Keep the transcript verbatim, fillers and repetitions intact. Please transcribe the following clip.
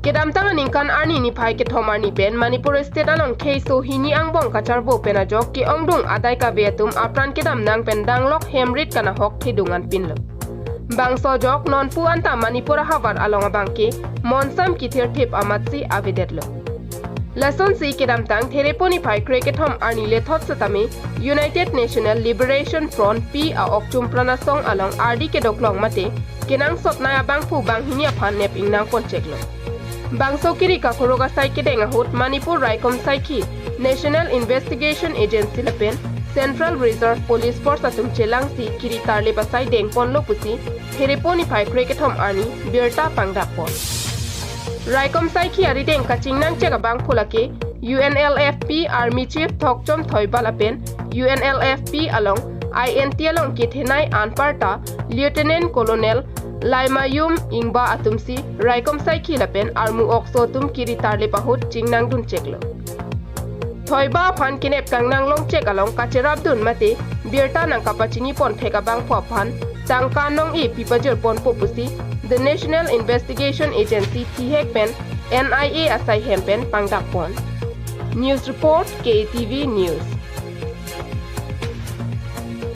Kedamtang aningkan arni niphai kethom arni pen Manipur State along kheiso hini angbong kacharbo pen ajok ke-ongdung adai kave atum apran kedam nang pen danglok hem rit kanahok thedung anpinlo. Bangso ajok nonpu anta Manipur ahavar along abang ke monsam kithirthip amatsi avedetlo. Lasonsi kedamtang Therepo niphai krekethom arni lethot setame United National Liberation Front P a-ok chumpran asong along ardi kedoklong mate kenangsotnei abangphu banghini aphan nep ingnang poncheklo. Bangso kiri kakorok asai kedeng ahut Manipur Raikom Saikhi, National Investigation Agency lapen Central Reserve Police Force atum chelangsi kiri tarlip asai dengponlo pusi Therepo niphai krekethom arni birta pangdakpon. Raikom Saikhi arideng kachingnangchek abangphu lake U N L F P Army Chief Thokchom Thoiba lapen U N L F P along I N T along kethenei anparta Lieutenant Colonel Laimayum Ingba atumsi Raikom Saikhi lapen armu okso atum kiri tarlip ahut chingnangduncheklo. Thoiba aphan kenep kangnang longchek along kacherapdun mate birta nangkapachini ponthek abangphu aphan tangka nong-e pipajirponpo pusi The National Investigation Agency thihek pen N I A asai hem pen pangdakpon. News report, K A T V News.